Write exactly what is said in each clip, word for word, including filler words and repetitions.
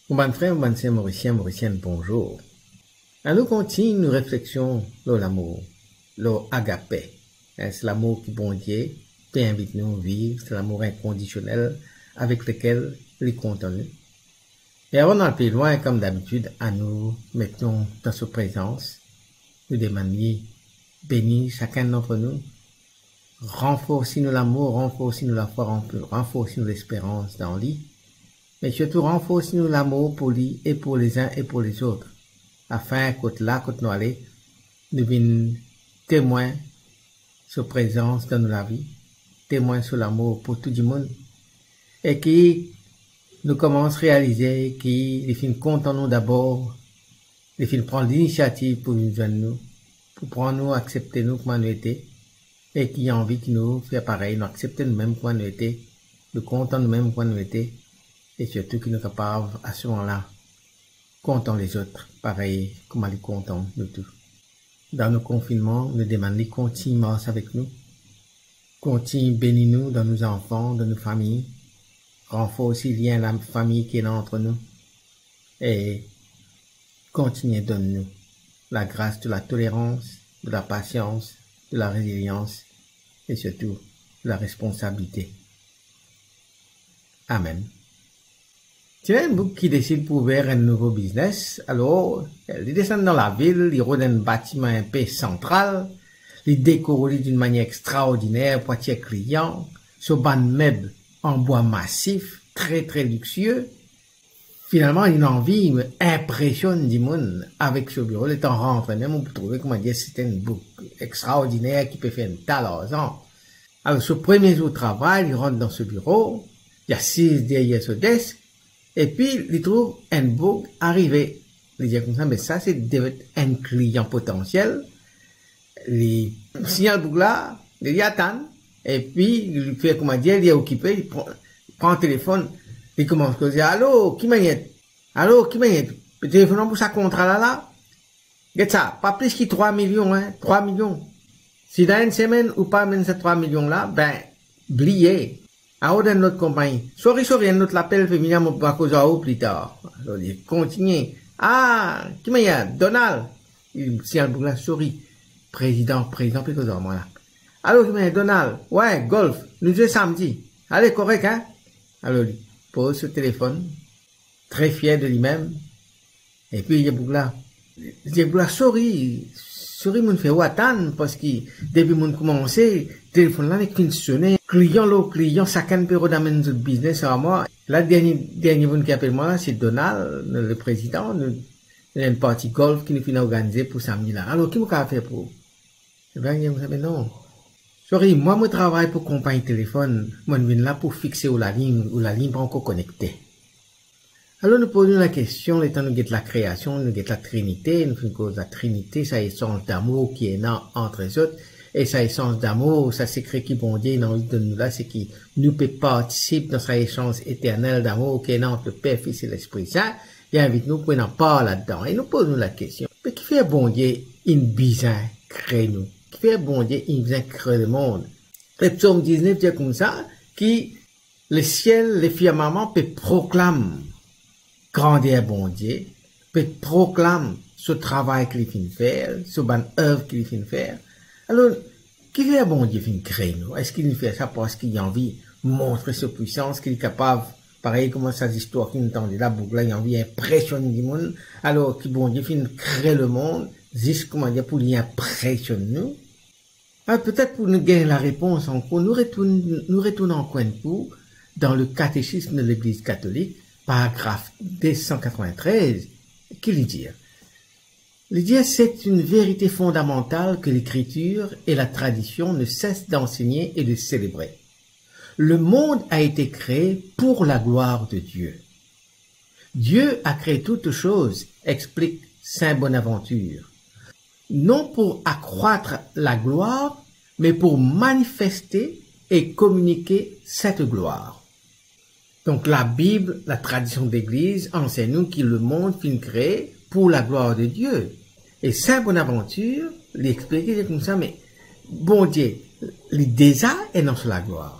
Mo bann frer, mo bann ser morisien, morisienn, bonzour. Anou kontign nou refleksion lor lamour, lor agape. Eh, se lamour ki Bondie pe invit nou viv, se lamour inkondisionel avek lekel li kontan nou. E avan nou al pli lwin, kom dabitid, anou met nou dan so prezans, nou demann li beni sakenn dantre nou, ranforsi nou lamour, ranforsi nou lafwa, ranf-, ranforsi nou lesperans dan li, me sirtou ranforsi nou lamour pou li e pou lezin e pou lezot, afin kot la kot nou ale, nou vinn temwin so prezans dan nou lavi, temwin so lamour pou tou dimoun, e ki nou koumans realize ki li finn kontan nou dabor, li finn pran linisiativ pou vinn zwenn nou, pou pran nou, aksepte nou kouma nou ete, e ki anvi ki nou fer parey, nou aksepte noumem kouma nou ete, nou kontan noumem kouma nou ete, e sirtou ki nou kapav aseman la kontan lezot parey kouma li kontan nou tou. Dan nou konfinnman, nou demann li kontign mars avek nou, kontign beni nou dan nou zanfan, dan nou fami, ranforsi lien lafami ki ena antre nou, e kontign donn nou lagras de latolerans, de lapasians, de larezilians e sirtou de laresponsabilite. Amen. Ti ena enn boug ki desid pou ouver enn nouvo biznes, alor li desann dan lavil, li rod enn batiman inpe santral, li dekor li dan enn manier extraordiner pou atir klian, so bann meb an bwa masif, tre, tre lixie. Finalman, li anvi inpresionn dimoun avek so biro. Letan rantre mem, ou pou trouve, koumadir, se enn boug extraordiner ki pe fer enn ta larzan. Alor, so premie zour travay, li rant dan so biro, li asiz deryer so desk, epi li trouv enn boug arive. Li dir koumsa, "Me sa, se devet enn klian potansiel." Li signal boug la, li, li atann, epi li fer koumadir li okipe, li pran, pran telefonn, li koumans koze, "Alo, ki manier? Alo, ki manier? Telefonn mwa pou sa kontra la la? Get sa, pa plis ki trwa milion, hein, trwa milion. Si dan enn semenn ou pa amenn sa trwa milion la, ben, bliye. Al rod enn lot konpagni. Sorry, sorry, enn lot lapel pe vini, mo pou koz ar ou pli tar." Alor, li kontigne. "Ah, ki manier, Donald?" Li signal boug la, "Sorry, prezidan, prezidan pe koz ar mwa la." "Alo, ki manier, Donald?" "Wi, golf, nou zwe samdi." "Ale, korek, hein." Alor, li poz so telefonn, tre fier de limem. Epi li dir boug la, li dir boug la, "Sorry, sorry, mo'nn fer ou atann, parski depi mo'nn koumanse, telefonn la nek finn sone, klian lor klian, sakenn pe rod amenn zot biznes ar mwa. La, dernie, dernie dimoun ki apel mwa la, se Donald, nou, le prezidan, nou, nou ena enn parti golf ki nou finn organize pou samdi la. Alor, ki mo kapav fer pou ou?" Ebin, li dir koumsa, "Me non. Sorry, mwa, mo travay pou konpagni telefonn, mo'nn vinn la pou fixe ou lalign, ou lalign pa ankor konekte." Alor, nou poz nou lakestion, letan nou get lakreasion, nou get Latrinite, nou finn koz Latrinite, sa esanz damour ki ena ant zot, e sa esanz damour, sa sekre ki Bondie ena anvi donn nou la, se ki nou pe partisip dan sa esanz eternel damour ki ena ant Leper, Fis e Lespri Sin. Li invit nou pou ena par ladan. E nou poz nou lakestion, me kifer Bondie inn bizin kre nou? Kifer Bondie inn bizin kre lemond? E Psom diznef dir koumsa, ki lesiel, lefirmaman pe proklam grander Bondie, pe proklam so travay ki li finn fer, so bann ev ki li finn fer. Alor, kifer Bondie finn kre nou? Eski li fer sa parski li anvi montre so pwisans, ki li kapav, parey kouma sa zistwar ki nou tande la, boug la, li anvi inpresionn dimoun, alor ki Bondie finn kre lemond zis, koumadir, pou li inpresionn nou? Alor, petet pou nou gagn larepons ankor, nou retourn, nou retourn ankor enn kou dan le Katesism de Legliz Katolik, paragraf de san katrovin-trez, ki li dir, li dir, "C'est une vérité fondamentale que l'Écriture et la tradition ne cessent d'enseigner et de célébrer. Le monde a été créé pour la gloire de Dieu. Dieu a créé toutes choses", explique Saint Bonaventure, "non pour accroître la gloire, mais pour manifester et communiquer cette gloire." Donk, Labib, latradision legliz ansegn nou ki lemond finn kree pou laglwar de Die. E Sin Bonavantir, li explike li koumsa, me Bondie, li deza ena so laglwar.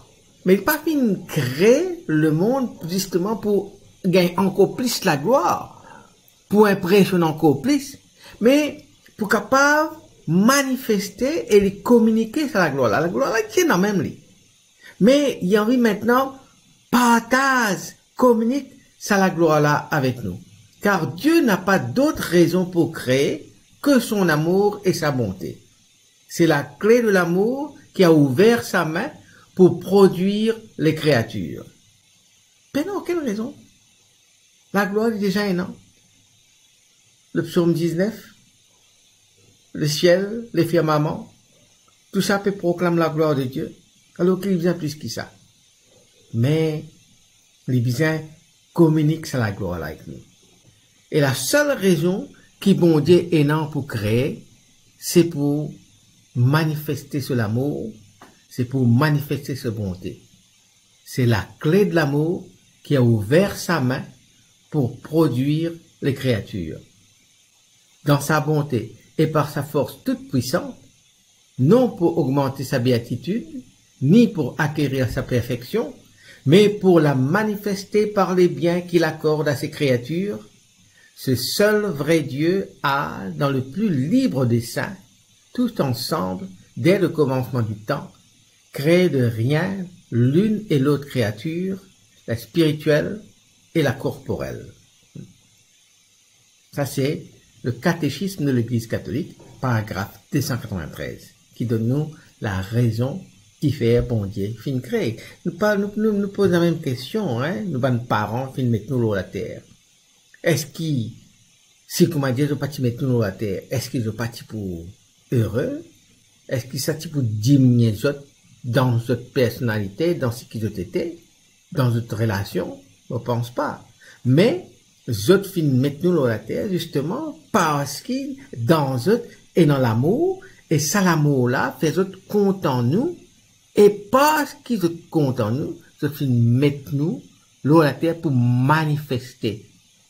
Me li pa finn kree lemond zisteman pou gagn ankor plis laglwar, pou inpresionn ankor plis, me pou kapav manifeste e li kominike sa laglwar la. Laglwar la ti ena mem li. Me li anvi aster partaz, kominik sa laglwar la avek nou. Car Dieu n'a pas d'autre raison pour créer que son amour et sa bonté. C'est la clé de l'amour qui a ouvert sa main pour produire les créatures. Pena okenn rezon. Laglwar li deza ena. Le psaume dix-neuf, le siel, le firmaman, tou sa pe proklam laglwar de Dieu. Alor ki li bizin plis ki sa? Me li bizin kominik sa laglwar la avek nou. E lasel rezon ki Bondie ena pou kree, se pou manifeste so lamour, se pou manifeste so bonte. C'est la clé de l'amour qui a ouvert sa main pour produire les créatures. Dans sa bonté et par sa force toute puissante, non pour augmenter sa béatitude, ni pour acquérir sa perfection, mais pour la manifester par les biens qu'il accorde à ses créatures, ce seul vrai Dieu a, dans le plus libre dessein, tous ensemble, dès le commencement du temps, créé de rien l'une et l'autre créature, la spirituelle et la corporelle. Sa se le Catéchisme de l'Église catholique, paragraf deux cent quatre-vingt-treize, ki donn nou larezon kifer Bondie finn kree. Nou pa, nou, nou, nou poz lamem kestion, hein, nou bann paran finn met nou lor later. Eski, si kouma dir zot pa ti met nou lor later, eski zot pa ti pou ere? Eski sa ti pou diminie zot dan zot personalite, dan seki zot ete, dan zot relasion? Mo pans pa. Me zot finn met nou lor later, zisteman, parski dan zot ena lamour, e sa lamour la fer zot kontan nou, e parski zot kontan nou, zot finn met nou lor later pou manifeste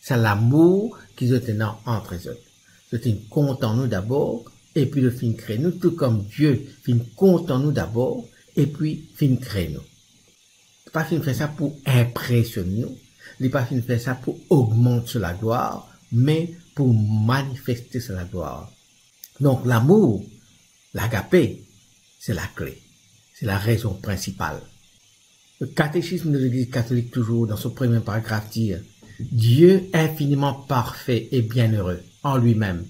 sa lamour ki zot ena ant zot. Zot finn kontan nou dabor, epi zot finn kree nou, tou kom Die finn kontan nou dabor, epi finn kree nou. Li pa finn fer sa pou inpresionn nou, li pa finn fer sa pou ogmant so laglwar, me pou manifeste so laglwar. Donk, lamour, l'agape, c'est la clé, c'est la raison principale. Le catéchisme de l'Église catholique, toujours dans son premier paragraphe, dit : Dieu infiniment parfait et bienheureux en lui-même,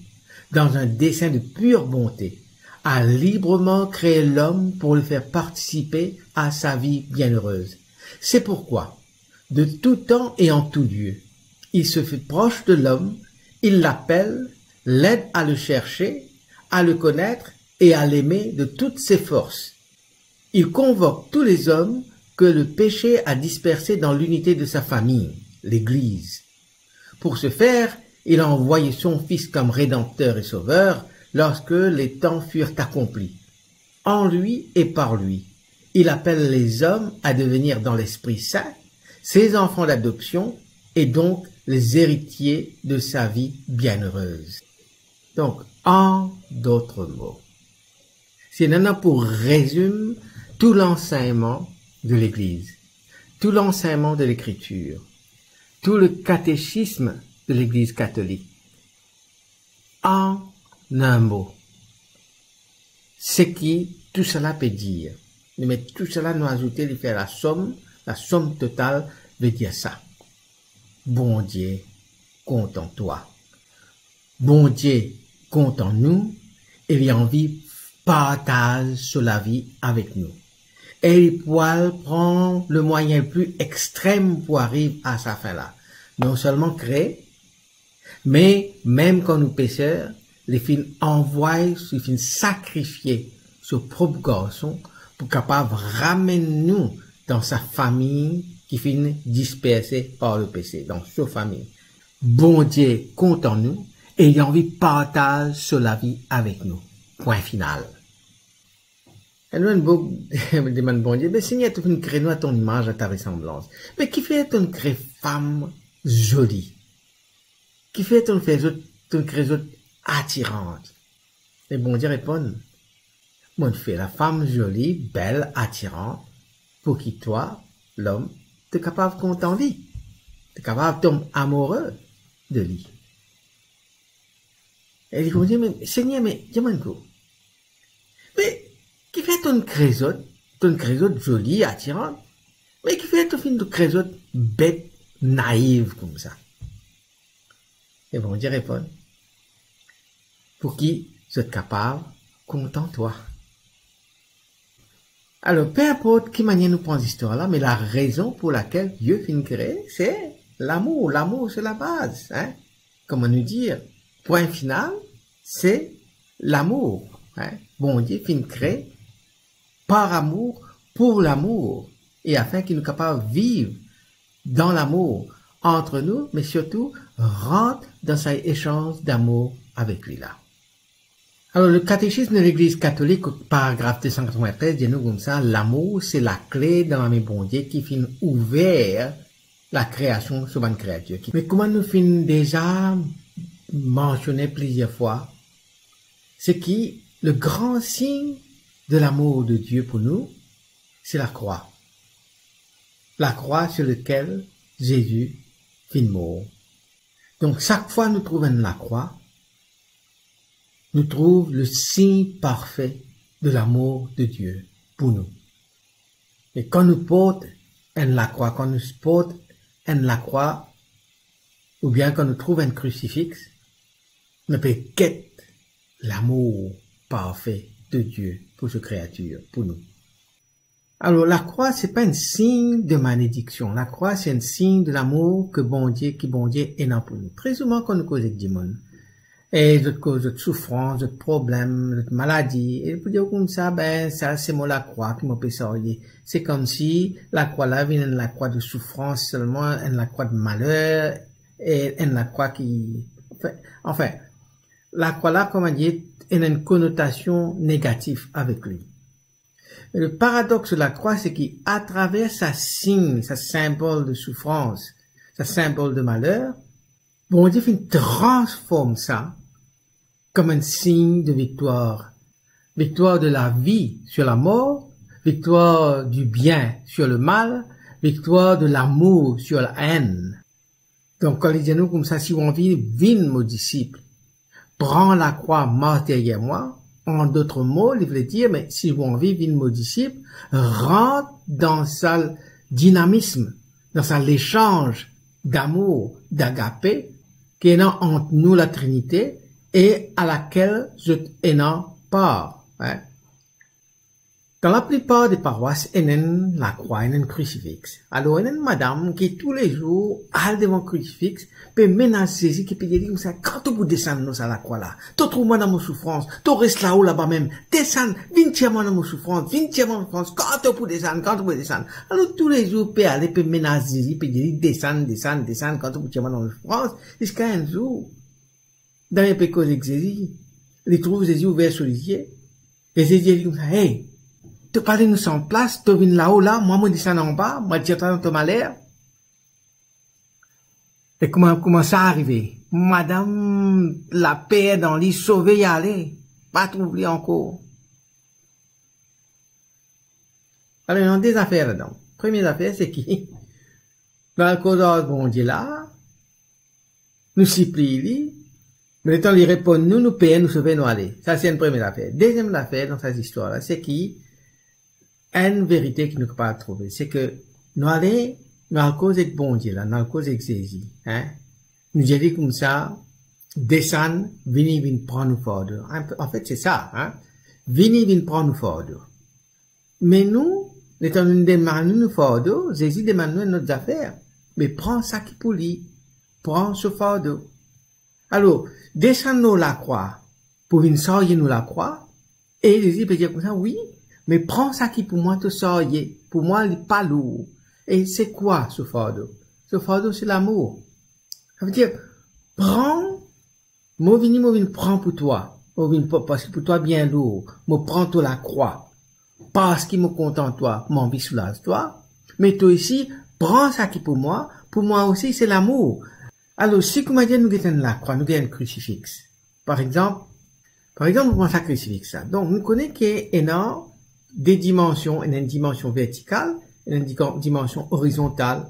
dans un dessein de pure bonté, a librement créé l'homme pour le faire participer à sa vie bienheureuse. C'est pourquoi, de tout temps et en tout lieu, il se fait proche de l'homme, il l'appelle, l'aide à le chercher, à le connaître et à l'aimer de toutes ses forces. Il convoque tous les hommes que le péché a dispersés dans l'unité de sa famille, l'Église. Pour ce faire, il a envoyé son Fils comme Rédempteur et Sauveur lorsque les temps furent accomplis. En lui et par lui, il appelle les hommes à devenir dans l'Esprit Saint ses enfants d'adoption et donc les héritiers de sa vie bienheureuse. Donc, en d'autres mots, si nou pou rezim tou lansegnman de Legliz, tou lansegnman de Lekritir, tou le katesism de Legliz katolik, an enn mo, seki tousala pe dir, nou met tousala, nou azoute, li fer lasom, lasom total, ve dir sa. Bondie kontan twa. Bondie kontan nou e li anvi partaz so lavi avek nou. E li pou al pran le mwayin le pli extrem pou ariv a sa fin la. Non selman kree, me mem kan nou peser, li finn anvway, li finn sakrifie so prop Garson pou kapav ramenn nou dan sa fami ki finn disperse par le pese, dan so fami. Bondie kontan nou e li anvi partaz so lavi avek nou. Pwin final. Enn, enn boug dimann Bondie, "Be Segner, to finn kree nou a ton imaz, a ta resanblans. Me kifer to finn kree fam zoli? Kifer to finn fer zot, to finn kree zot atiran?" E Bondie reponn, "Mo finn fer lafam zoli, bel, atiran, pou ki twa, lom, to kapav kontan li." to kapav tom amour de li. E li koumans dir, "Me Segner, me dimann mwa, me kifer to'nn kre zot, to'nn kre zot zoli, atiran, me kifer to finn kre zot bet, naiv koumsa?" E Bondie reponn, "Pou ki zot kapav kontan twa." Alor, pe inport ki manier nou pran zistwar la, me larezon pou lakel Dieu finn kree, se lamour. Lamour, se labaz, hein. Kouma nou dir, pwin final, se lamour, hein. Bondie finn kree par amour, pou lamour, e afin ki nou kapav viv dan lamour ant nou, me sirtou rant dan sa esanz damour avek li la. Alor, le Catéchisme de l'Église catholique, paragraf de san katrevin-trez, dir nou koumsa, "Lamour, se lakle dan lame Bondie ki finn ouver lakreasion so bann kreatir." Me kouma nou finn deza mansione plizier fwa, se ki le gran sign de lamour de Dieu pou nou, se lakrwa. Lakrwa sur lekel Zezi finn mor. Donk, sak fwa nou trouv enn lakrwa, nou trouv le sign parfe de lamour de Dieu pou nou. E kan nou port enn lakrwa, kan nou port enn lakrwa, oubien kan nou trouv enn krisifiks, nou pe get lamour parfe de Dieu pou so kreatir, pou nou. Alor, lakrwa, se pa enn sign de malediksion. Lakrwa, se enn sign de lamour ke Bondie, ki Bondie ena pou nou. Tre souvan, kan nou koz ek dimoun, e zot koz zot soufrans, zot problem, zot maladi, e pou dir koumsa, "Be, sa se mo lakrwa ki mo pe sarye." Se koumsi lakrwa la vinn enn lakrwa de soufrans selman, enn lakrwa de maler, e enn lakrwa ki, anfin, anfin, lakrwa la, kouma dir, ena enn konotasion negatif avek li. Me le paradox de lakrwa, se ki atraver sa sign, sa sinbol de soufrans, sa sinbol de maler, Bondie finn transform sa kom enn sign de viktwar. Viktwar de lavi sur lamor, viktwar du bien sur le mal, viktwar de lamour sur laenn. Donk, kan li dir nou koumsa, "Si ou anvi, vinn mo disip, pran lakrwa, mars deryer mwa." An dot mo, li vle dir, me si ou anvi, vinn mo disip, rant dan sa dinamism, dan sa lesanz damour, dagape, ki ena ant nou, Latrinite, e a lakel zot ena par, hein. Dan laplipar de parwas, ena enn lakrwa, ena enn krisifiks. Alor, ena enn madam ki toulezour al devan krisifiks, pe menas Zezi, ki pe dir li koumsa, "Kan to pou desann lor sa lakrwa la? To trouv mwa dan mo soufrans, to res lao laba mem. Desann, vinn tir mwa dan mo soufrans, vinn tir mwa dan mo soufrans, kan to pou desann, kan to pou desann?" Alor, toulezour pe ale, pe menas Zezi, pe dir li, "Desann, desann, desann, kan to pou tir mwa dan mo soufrans?" Ziska enn zour, Damien pe koz ek Zezi, li trouv Zezi ouver so lizie, e Zezi dir li koumsa, "Hey, to pa les nou san plas, to vinn lao la, mwa mo desann anba, mo al tir twa dan to maler." E kouma, kouma sa arive? Madam laper dan li, sove, ale, pa trouv li ankor. Alor, ena de zafer ladan. Premie zafer, se ki nou al koz ar Bondie la, nou sipliy li, me letan li reponn nou, nou per, nou sove, nou ale. Sa se enn premie zafer. Deziem zafer dan sa zistwar la, se ki enn verite ki nou kapav trouve, se ke nou ale, nou al koz ek Bondie la, nou al koz ek Zezi, hein? Nou dir li koumsa, "Desann, vini, vinn pran nou fardo." An, anfet, se sa, hein? "Vini, vinn pran nou fardo." Me nou, letan nou demann nou fardo, Zezi demann nou enn lot zafer. Me pran sa ki pou li, pran so fardo. Alor, desann lor lakrwa pou vinn sarye nou lakrwa, e Zezi pe dir koumsa, "Wi, me pran sa ki pou mwa to sarye, pou mwa li pa lour." E se kwa so fardo? So fardo se lamour. Sa ve dir, pran Mo vini, mo vinn pran pou twa. Mo vinn pa-, parski pou twa bien lour. Mo pran to lakrwa. Parski mo kontan twa, mo anvi soulaz twa. Me twa osi, pran sa ki pou mwa, pou mwa osi se lamour. Alor, si kouma dir nou get enn lakrwa, nou get enn krisifiks. Par exanp, par exanp, nou pran sa krisifiks la. Donk, nou kone ki ena de dimansion, ena enn dimansion vertikal, ena enn di-, dimansion orizontal.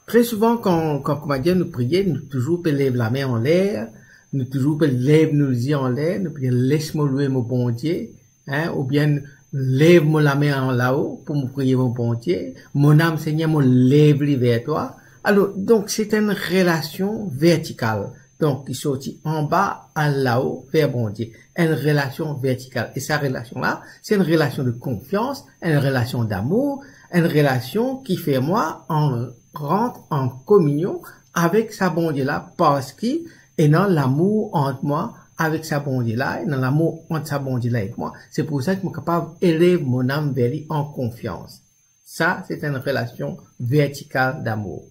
Tre souvan, kan, kan, koumadir, nou priye, nou touzour pe lev lame anler, nou touzour pe lev nou lizie anler, nou pe dir, "Les mo lwe mo Bondie," hein, oubien, "Lev mo lame anlao pou mo priye mo Bondie, mo nam, Segner, mo lev li ver twa." Alor, donk, se enn relasion vertikal. Donk, ki sorti anba al lao ver Bondie. Enn relasion vertikal. E sa relasion la, se enn relasion de konfians, enn relasion damour, enn relasion ki fer mwa an-, rant an kominion avek sa Bondie la, parski ena lamour ant mwa avek sa Bondie la, ena lamour ant sa Bondie la ek mwa. Se pou sa ki mo kapav elev mo nam ver li an konfians. Sa, se enn relasion vertikal damour.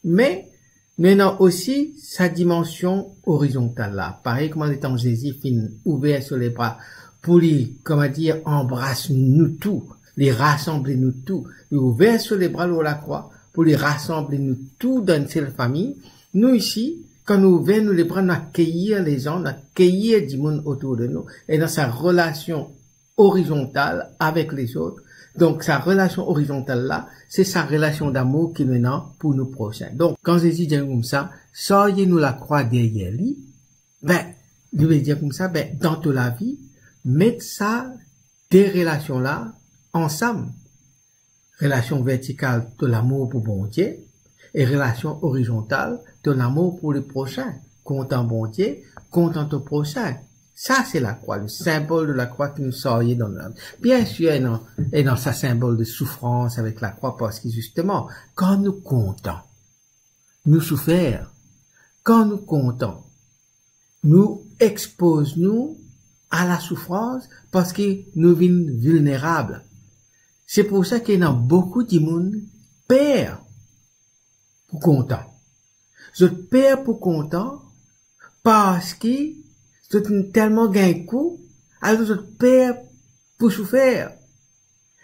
Me, nou ena osi sa dimansion orizontal la. Parey kouma letan Zezi finn ouver so lebra pou li, koumadir, anbras nou tou, li rasanble nou tou, li ouver so lebra lor lakrwa pou li rasanble nou tou dan enn sel fami. Nou isi, kan nou ouver nou lebra, nou akeyir lezan, nou akeyir dimoun otour de nou, e dan sa relasion orizontal avek lezot. Donk, sa relasion orizontal la, se sa relasion damour ki nou ena pou nou prosin. Donk, kan Zezi dir koumsa, "Sarye nou lakrwa deryer li," be, li ve dir koumsa, be, dan to lavi, met sa de relasion la ansam. Relasion vertikal, to lamour pou Bondie, e relasion orizontal, to lamour pou le prosin. Kontan Bondie, kontan to prosin. Sa, se lakrwa, le sinbol de lakrwa ki nou sarye dan nou lavi. Biensir, ena, ena sa sinbol de soufrans avek lakrwa, parski zisteman, kan nou kontan, nou soufer. Kan nou kontan, nou expoz nou a lasoufrans parski nou vinn vilnerab. Se pou sa ki ena boukou dimoun per pou kontan. Zot per pou kontan parski zot telman gagn kou, alor zot per pou soufer.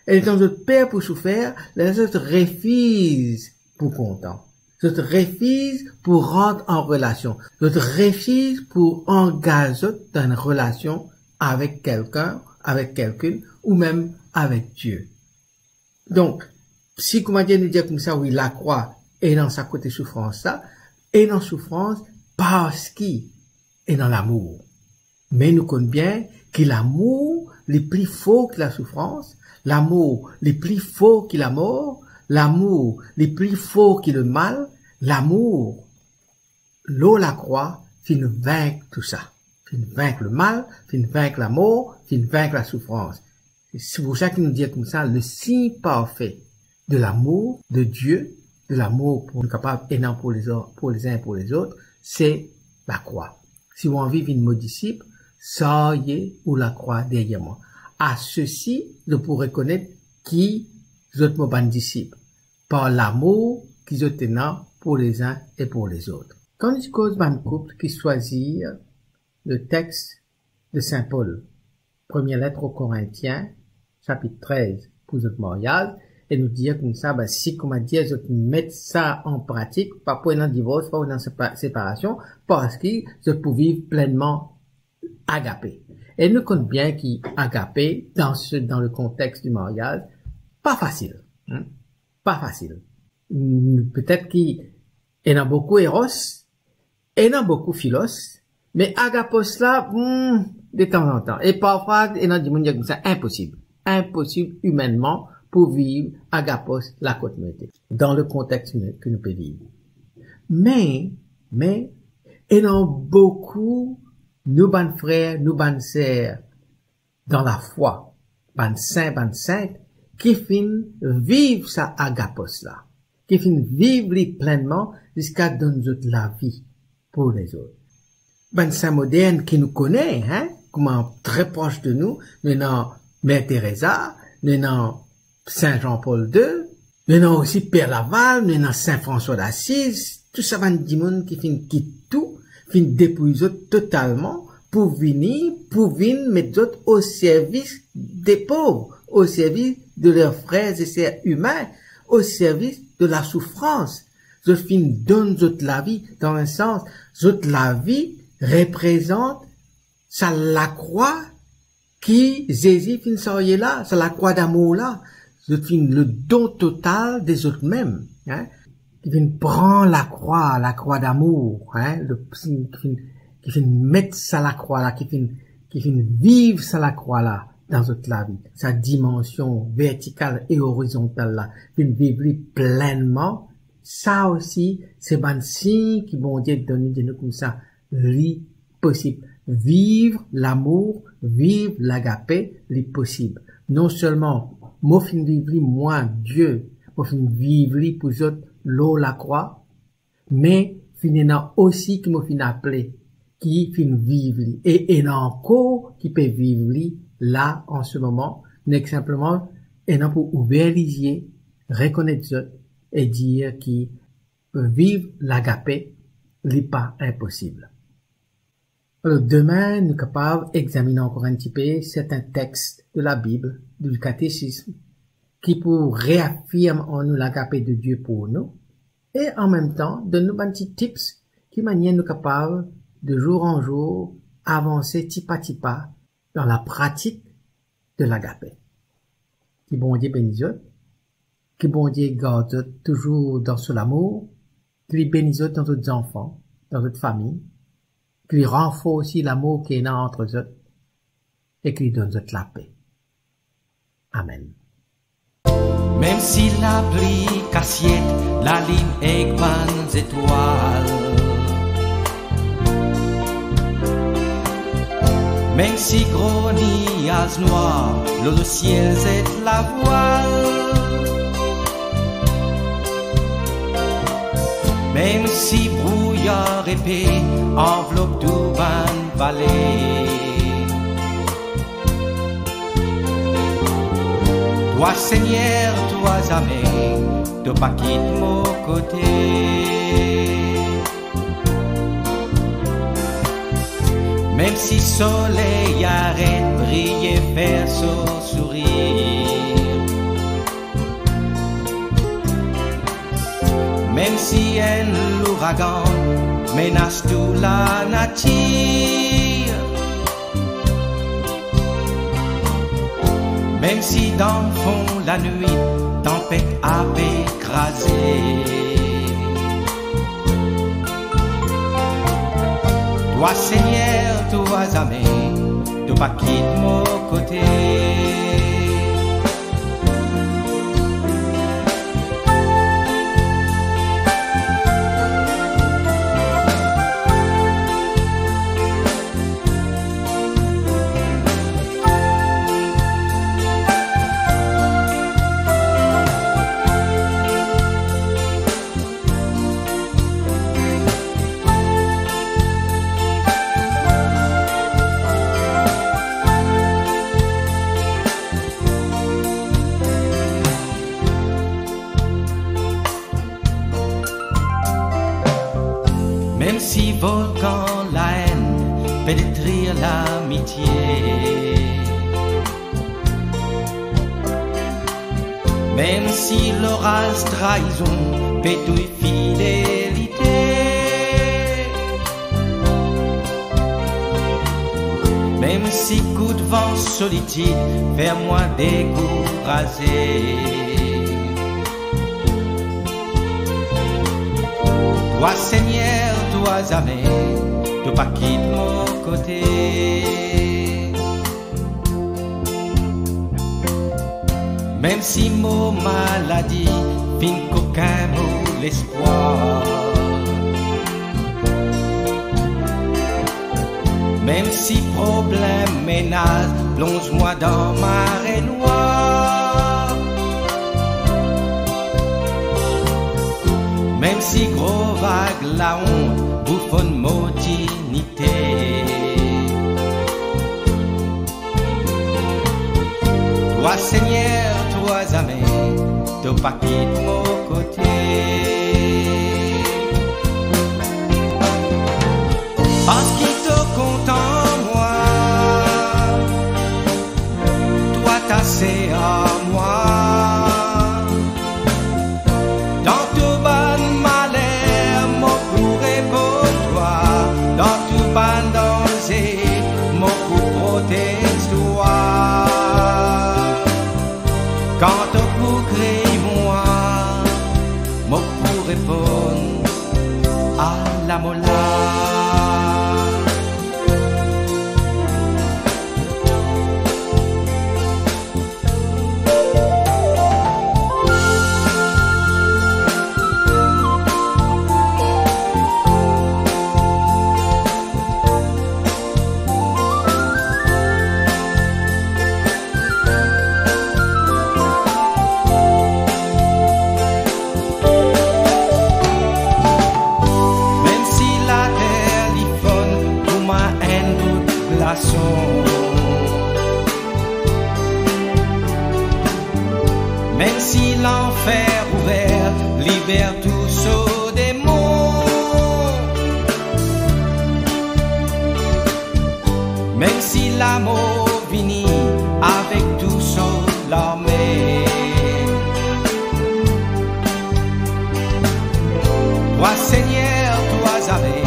E letan zot per pou soufer, lerla zot refiz pou kontan. Zot refiz pou rant an relasion. Zot refiz pou angaz zot dan enn relasion avek kelkin, avek kelkinn, ou mem avek Die. Donk, si koumadir nou dir koumsa, wi, lakrwa ena sa kote soufrans la, ena soufrans parski ena lamour. Me nou konn bien ki lamour li pli for ki lasoufrans, lamour li pli for ki lamor, lamour li pli for ki lemal, lamour lor lakrwa finn vink tousa, finn vink lemal, finn vink lamor, finn vink lasoufrans. Se pou sa ki nou dir koumsa, le sign parfe de lamour de Die, de lamour pou nou kapav ena pou lezot, pou lezin pou lezot, se lakrwa. Si ou anvi vinn mo disip, sarye ou lakrwa deryer mwa. A sesi, zot pou rekonet ki zot mo bann disip, par lamour ki zot ena pou lezin e pou lezot. Kan nou ti koz bann koup ki swazir le text de Saint Paul, Première lettre aux Corinthiens, sapit trez, pou zot maryaz, e nou dir koumsa, be, si koumadir zot met sa an pratik, pa pou ena divors, pa pou ena sepa-, separasion, parski zot pou viv plennman agape. E nou konn bien ki agape, dan se, dan le kontex di maryaz, pa fasil, hmm? Pa fasil. Hmm, petet ki ena boukou eros, ena boukou filos, me agapos la, hmm, detanzantan. E parfwa, ena dimoun dir koumsa, inposib. Inposib imennman pou viv agapos la kot nou ete, dan le kontex ki nou, ki nou pe viv. Me, me, ena boukou nou bann frer, nou bann ser, dan lafwa, bann sin, bann sint, ki finn viv sa agapos la, ki finn viv li plennman ziska donn zot lavi pou lezot. Bann sin modern ki nou kone, hein, kouma tre pros de nou, nou ena Mère Teresa, nou ena Saint Jean-Paul deux, nou ena osi Per Laval, nou ena Saint François d'Assise, tou sa bann dimoun ki finn kit tou, finn depouy zot totalman pou vini, pou vinn met zot o servis de pov, o servis de ler frer e ser imin, o servis de lasoufrans. Zot finn donn zot lavi, dan enn sans, zot lavi reprezant sa lakrwa ki Zezi finn sarye la, sa lakrwa damour la. Zot finn le don total de zot mem, hein. ki finn pran lakrwa, lakrwa damour, hein, le, ki finn, ki finn met sa lakrwa la, ki finn, ki finn viv sa lakrwa la dan zot lavi, sa dimansion vertikal e orizontal la, finn viv li plennman, sa osi, se bann sign ki Bondie donn li, dir nou koumsa, li posib. Viv lamour, viv lagape, li posib. Non selman mo finn viv li, mwa, Die, mo finn viv li pou zot lor lakrwa, me finn ena osi ki mo finn apele, ki finn viv li. E ena ankor ki pe viv li la, an se moman, nek sinpleman ena pou ouver lizie, rekonet zot e dir ki viv lagape, li pa inposib. Alor, demin, nou kapav examine ankor enn tipe sertin text de la Bible, du catéchisme, ki pou reafirm an nou lagape de Die pou nou, e an mem tan, donn nou bann ti tips ki manier nou kapav, de zour an zour, avanse tipa tipa dan la pratik de lagape. Ki Bondie beni zot, ki Bondie gard zot touzour dan so lamour, ki li beni zot dan zot zanfan, dan zot fami, ki li ranforsi lamour ki ena ant zot, e ki li donn zot lape. Amen. Mem si lapli kasiet, lalinn ek bann zetwal, mem si gro niaz nwar lor lesiel zet lavwal, mem si brouyar epe anvlop tou bann vale, twa, Segner, twa zame, to pa kit mo kote. Mem si soley aret briye, fer so sourir, mem si enn louragan menas tou lanatir, mem si dan fon lanwit tanpet ape kraze, twa, Segner, twa zame, to pa kit mo kote. Mem si volkan laenn pe detrir lamitie, mem si loraz traizon pe touy fidelite, mem si koudvan solitid fer mwa dekouraze, twa, Segner, twa zame, to pa kit mo kote. Mem si mo maladi finn kokin mo lespwar, mem si problem menas plonz mwa dan mare nwar, mem si gro vag laont boufonn mo dignite, twa, Segner, twa zame, to pa kit mo kote. Parski to kontan mwa, twa atase ar mwa. Dan tou bann maler, mo pou reponn twa. Dan tou bann danze, mo pou protez twa. Kan to pou kriy mwa, mo pou reponn lanfer ouver, liber tou so demon. Mem si lamor vini avek tou so larme, twa Segner, twa zame,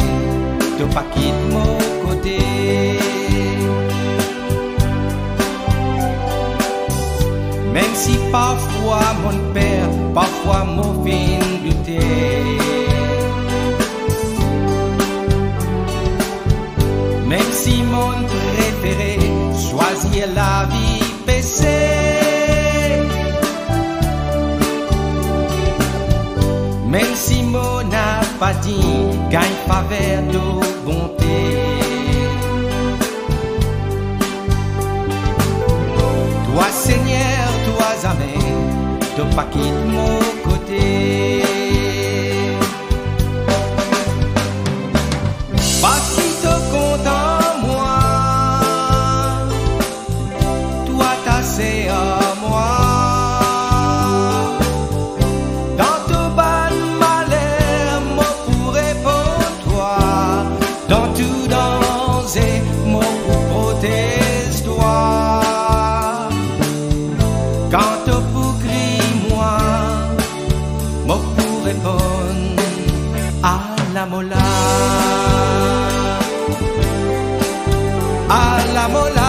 to pa kit mo kote. Mem si parfwa monn per, parfwa mo finn doute, mem si monn prefere swazir lavi pese, mem si mo napa dign gagn faver to bonte, twa Segner, twa zame, to pa kit mo kote. Parski to kontan mwa, twa atase ar mwa. Dan to bann maler, mo pou reponn twa. Dan tou danze, mo pou protez twa. Kan to pou kriy mwa, mo pou reponn, ala mo la, ala mo la.